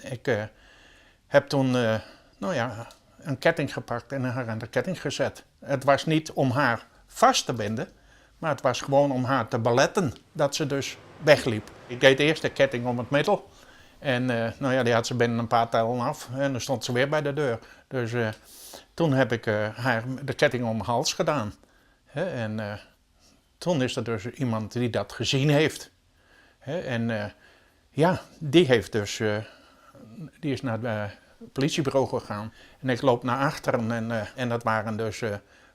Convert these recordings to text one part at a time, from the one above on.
Ik heb toen, nou ja, een ketting gepakt en haar aan de ketting gezet. Het was niet om haar vast te binden, maar het was gewoon om haar te beletten dat ze dus wegliep. Ik deed eerst de ketting om het middel en nou ja, die had ze binnen een paar tellen af en dan stond ze weer bij de deur. Dus toen heb ik haar de ketting om de hals gedaan. En toen is er dus iemand die dat gezien heeft. En ja, die heeft dus, die is naar het politiebureau gegaan. En ik loop naar achteren en dat waren dus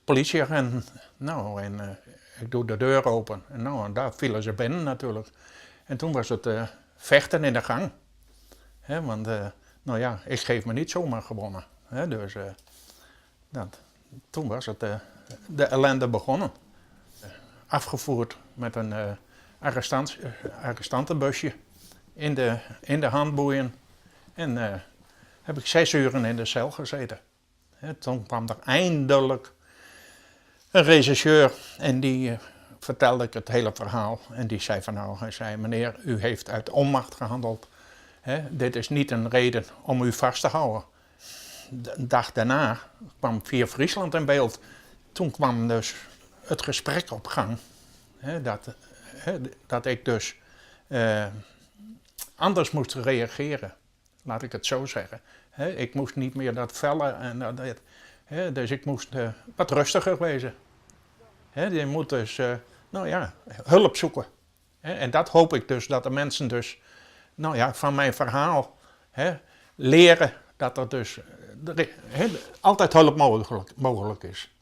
politieagenten. Nou, en ik doe de deur open. En nou, en daar vielen ze binnen natuurlijk. En toen was het vechten in de gang. Want, nou ja, ik geef me niet zomaar gewonnen. Dus dat, toen was het de ellende begonnen. Afgevoerd met een arrestantenbusje in de handboeien. En heb ik 6 uren in de cel gezeten. Toen kwam er eindelijk een rechercheur en die vertelde ik het hele verhaal. En die zei van nou, hij zei: "Meneer, u heeft uit onmacht gehandeld. Dit is niet een reden om u vast te houden." De dag daarna kwam Fier Friesland in beeld. Toen kwam dus het gesprek op gang. Dat ik dus anders moest reageren. Laat ik het zo zeggen. Ik moest niet meer dat felle en dat, dus ik moest wat rustiger wezen. Je moet dus, nou ja, hulp zoeken. En dat hoop ik dus, dat de mensen dus, nou ja, van mijn verhaal leren dat er dus altijd hulp mogelijk is.